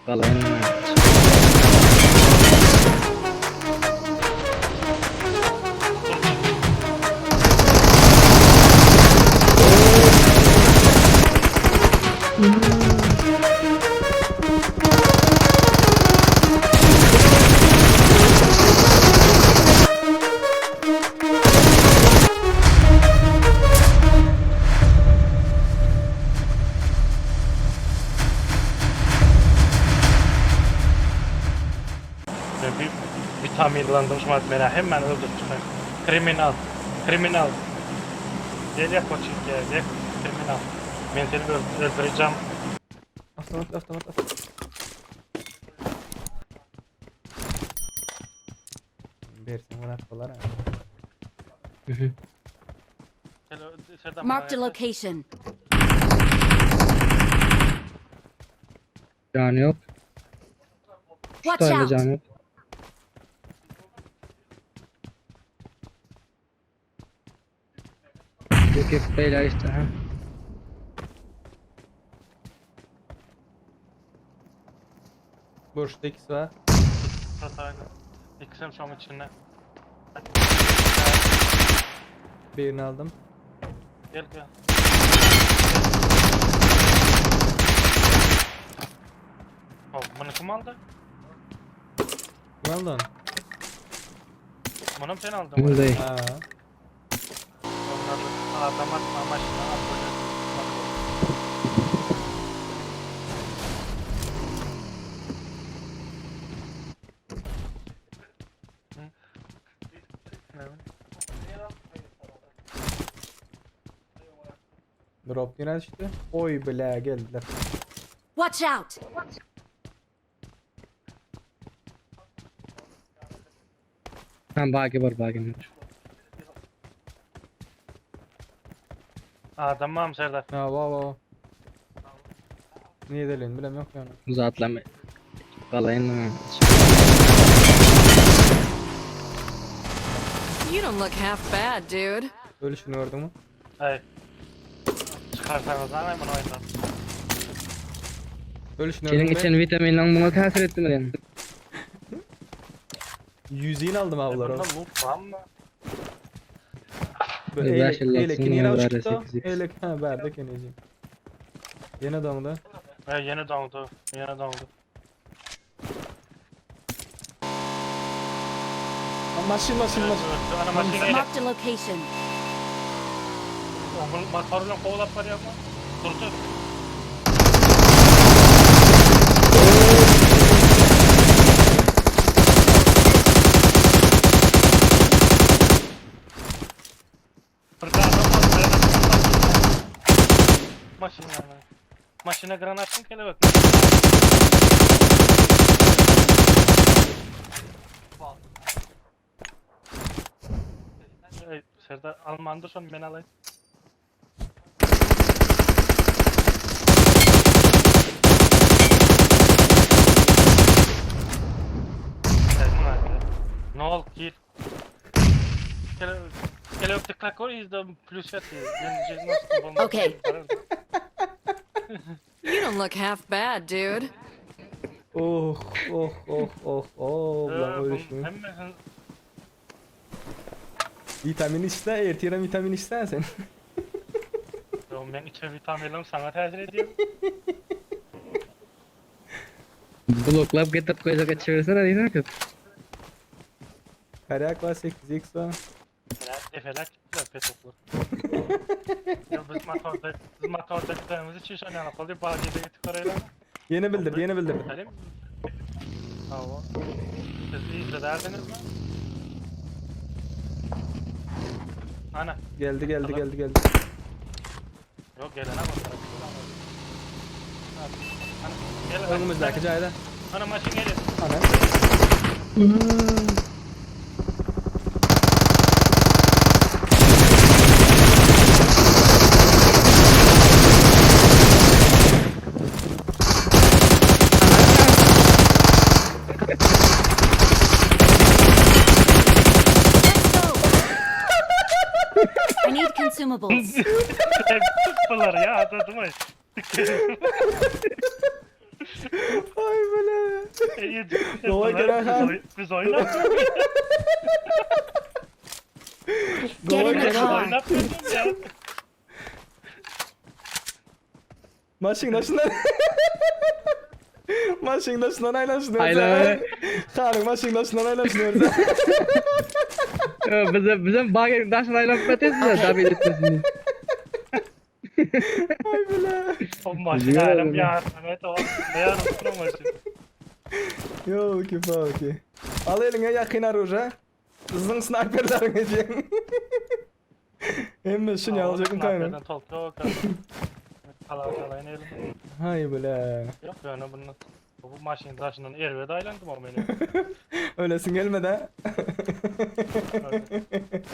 Galaýyn. Men bir vitaminlendim şumat mena hemen öldürüp çykaýyn. Kriminal. Kriminal. Gel ýa koçik gel kriminal. Men seni öldüreceğim. Avtomat avtomat avtomat. Bersin murat bolar ha. Gel, Serdar, Marked a bana location. Canı yok. Şu Watch tane out! canı yok. Yok yok beyler işte ha. Boşta ikisi var. Hataylı. İkisini şoň içinde. Birini aldım. Gel gel. Oh, bunu kim aldı? Kim aldı onu? Bunu mu sen aldın? Bunu değil. Ha. Onları adam atma maşına at böyle. Hı? Drop yine düştü. Oy bile geldiler. Watch out! Ha bagi var bagi var. Adam var mı Serdar? Ha va va. Niye delin bilem yok yani. Uzatlama. Galayın. You don't look half bad, dude. Ölüşünü gördün mü? Hayır. Çıkarsanız lan hemen oyundan. Ölüşünü Senin gördün mü? içen vitaminle buna tesir etti mi yani? Yüzüğünü aldım ablar o. Bunda loot var mı? Böyle Beş eyle, yıl eyle olsun, yine bari uçtu. 8x. Eyle ha verdi keneci. Yine damda. He yeni dondu. Yeni dondu. Maşin maşin maşin. Ana maşin geliyor. Marked a location. Motorla kovalap var ya mı? Durdu. Burada adam var. Maşin yani. Maşine granat mı kelebek? Ey, Serdar Almandır son ben alayım. Ne oldu kill? Kelebek tıklak is the plus Okay. You don't look half bad, dude. Oh oh oh oh oh lan ölüşünü. Vitamin içse erteden vitamin içsen sen. Ben içe vitaminlerim sana tesir ediyor. Bloklap getirip koyacak çevirsene diysen ki. Karyak var 8x var. Efeler gittiler petoklu. Ya biz motorda, biz motorda gittiğimiz için şu an yana kalıyor. Bağcı'da gittik orayla. Yeni bildirdi yeni bildirdi. Salim. Tamam. Siz izlederdiniz mi? Ana. Geldi geldi geldi geldi. Yok gelene bak. Ana, gel. Önümüzdeki cayda. Ana maşın geliyor. Ana. Let's go! I need consumables. Bunlar ya adı değil mi? Ay. Gowy eken ha. Biz oýnap Get in the Gowy eken ha. car. Oýnap ya. Maşyn daşyndan. Maşyn daşyndan aýlanşyny Aýlan. Hanyň maşyn daşyndan aýlanşyny görse. Bize bize bagin daşyna aýlanyp ketesiz David etmesin. Ay bile. O maşyn aýlanyp ýarym et o. Ýarym maşyn. Ýolki palki. Al eliňe ýakyn aruja. Zın snayperleriň edýän. Hemme şuny aljakym kaýna. Nereden tolk yok. Kala kala inelim. Hay bile. Yok yani bunu bu maşyn daşyndan erbet aýlandym o meni. Ölesin gelmedi ha.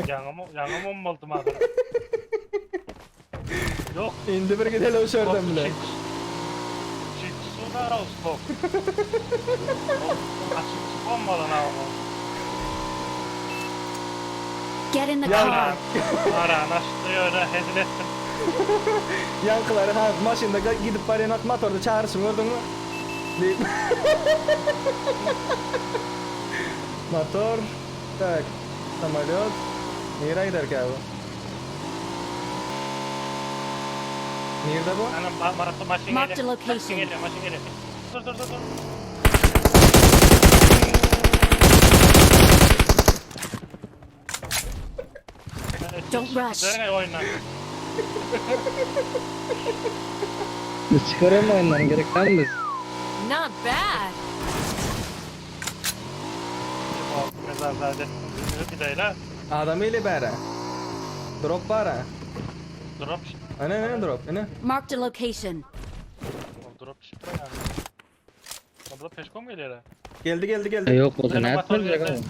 Ýaňym ýaňym olmaldy maňa. Yok. Indi bir gidelim şuradan bile. Çık su da olsun. Açık olmadan ama. Get in the Ya. car. Aran açtı öyle hezil ettim. Yankıları ha maşında gidip baryan at motorda çağırışım gördün mü? Deyip. Motor. Tak. Samolyot. Nereye gider ki abi? Nerede bu? Anam ba maşyn Mark the geliyor. location. Maşyn geliyor, maşyn geliyor. Dur dur dur dur. Don't rush. Dön oyundan. Biz çıkarıyorum oyundan gerek kalmaz. Not bad. Mezarzade. Bir de Adam ile bere. Drop var ha. Drop. Ana ana drop. Ana. Marked a location. Drop çıktı yani. Abla peşkom geliyor ha. Geldi geldi geldi. Yok o Benim ne motor etmeyecek geldi. ama.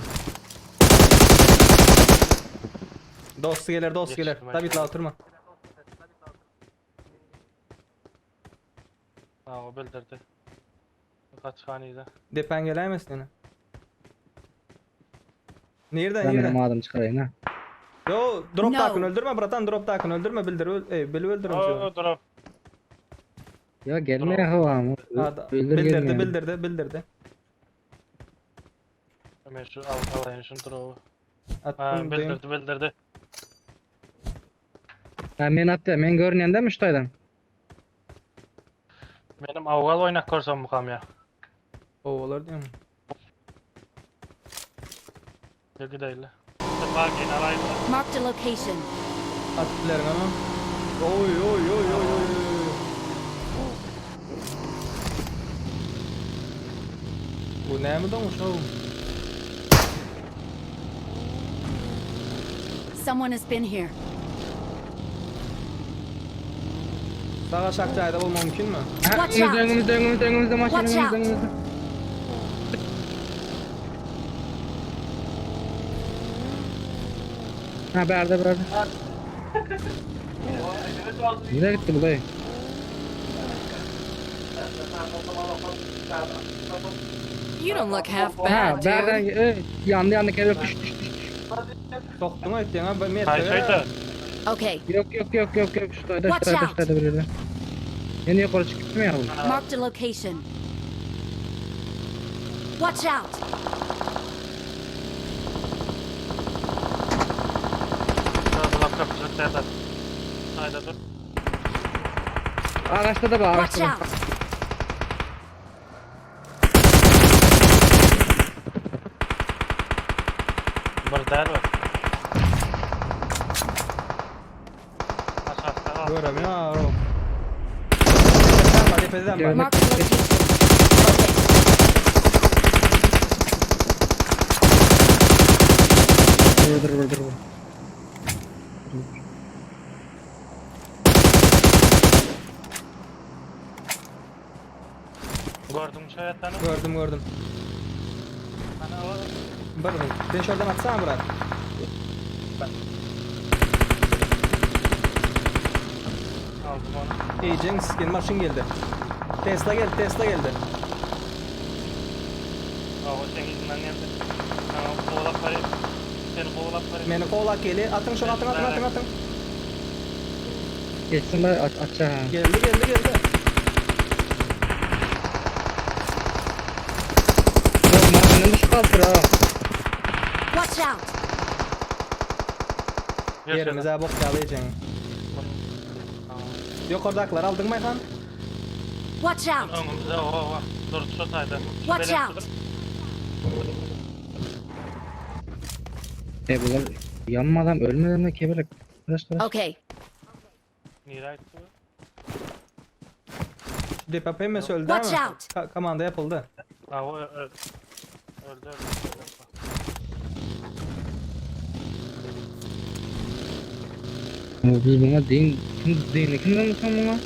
Dost gelir dost gelir. Yetiştim, Tabii la oturma. Ha o bildirdi. Kaç haneydi. Depen gelemezsin yine. Nereden Ben benim nereden? adam çıkarayım ha. Yo drop No. takın öldürme bratan drop takın öldürme bildir öl ey bil öldürüm O şu. drop. Ya gelme ya hava. Bildir Bildirdi gelme. bildirdi bildirdi. Hemen şu al alayım şunu drop'u. Ha Attım diyeyim. bildirdi bildirdi. Ha men attı. Men görünende mi şutaydan? Benim avgal oynak korsam mukam ya. O olur diyorum. Yok değil. Bak yine alayım. Marked a location. Attılar ama. Oy oy oy oy oy. oy. Bu ne mi donmuş oğlum? Someone has been here. Sağa aşağı olma mümkün mü? Ha, Watch out. önümüzde önümüzde önümüzde önümüzde maşın Watch önümüzde out. önümüzde. Ha berde berde. Nereye gitti bu dayı? You don't look half Ha bad, berden dude. e, yandı yandı geliyor düş düş düş. Soktun ettin ha. Ben Hay şeydi. Okay. Yok yok yok yok yok şurada Watch şurada out. şurada bir yerde. Yeni yukarı çıktı mı yavrum? Marked a location. Watch out. Lap kapıcı Serdar. Hayda dur. Araçta da var Watch araçta da. out. Bir der var. Aşağıda kal. Görem ya oğlum. Tepeden var tepeden var. Marked a location. Okay. Dur dur dur dur. Gördün mü şu hayatlarını? Gördüm gördüm. Hani o Bırın. Sen şuradan atsana bırak. aldım onu. Ey Cengiz gel maşın geldi. Tesla geldi Tesla geldi. Aa, o senin yüzünden geldi. Tamam kovalap var. Seni kovalap var. Meni kovlak geli. Atın şunu atın atın atın atın. Geçsin bari aç aç ha. Geldi geldi geldi. Kaldır ha. Watch out! Yerimize bok ýaly Ýokardakylar aldyňmy Ayhan? Watch out! Öňümizde o o. Dur şu taýda. Şu Watch belent out. dur. E bular yanmadan ölmeden de keberek. Arkadaşlar. Okay. Nire aýtdy bu? Şu DPP mi öldü Watch ama? out. Ka komanda yapıldı. Ha o öldü. Öldü öldü. Ama biz buna din kim din kimden sen buna?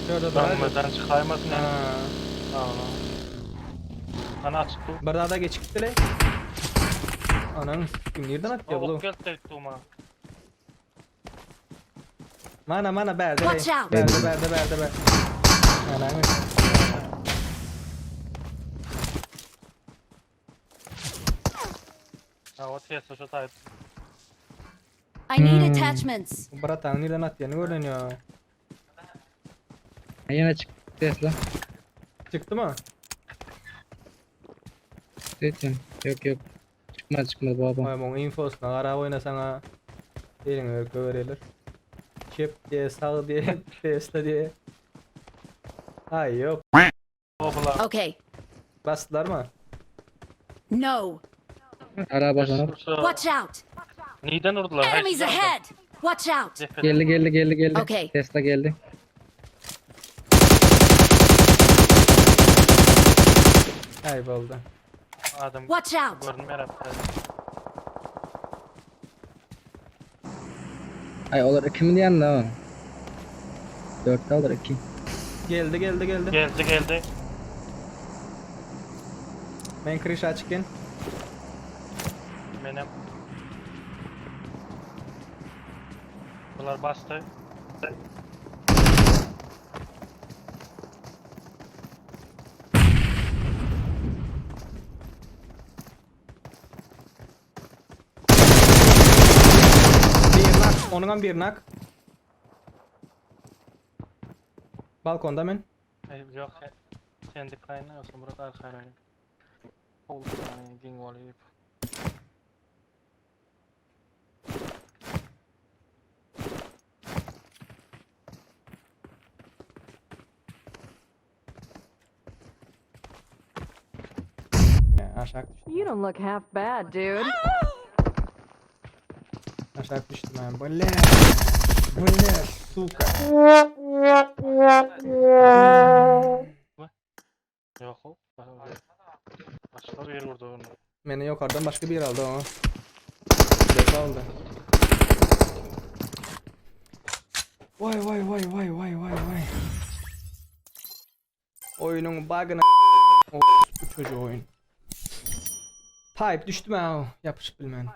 Şurada da. Öňümizden çykaýmasyn. Ha. Ha. Ana açyk dur. Bir daha da geçip bile. Ananı s**eyim, nereden atıyor bu? Ok geldi durma. Mana mana berde. Watch out. Berde berde berde berde. Ananı. Ha o test şu taýda. I need attachments. Bratan nereden atıyor ne görünüyor? Ha, yine çıktı Tesla. Çıktı mı? Zaten. Yok yok. Çıkmadı çıkmadı baba. Vay bunun infosuna kara oynasana. Elini öyle verirler. Çep diye sağ diye Tesla diye. Ay yok. O bular. Okay. Bastılar mı? No. Ara başına. Watch out! Neden urdular? Enemies ahead! Watch out! Geldi geldi geldi geldi. Okey. Tesla geldi. Kayboldu. Adam Watch out! görünmeýär hatta. Ay olar kimin yanında o? Dörtte alır iki. Geldi geldi geldi. Geldi geldi. Ben kırış açıkken. Menem. Bular bastı. Bir nak. Onun bir nak. Balkonda men. Yok. Sen de kaynağı olsun Murat arkaya. Oldu yani ging olayım. Ya, aşağı düştüm. You don't look half bad, dude. Aşağı düştüm ben. Bля. Bля, сука. Yok o. Başka bir yer vurdu onu. Beni yukarıdan başka bir aldı o. Defa aldı. Vay vay vay vay vay vay vay. Oyunun bug'ına o bu çocuğu oyun. Type düştüm ha. Yapışıp bilmem.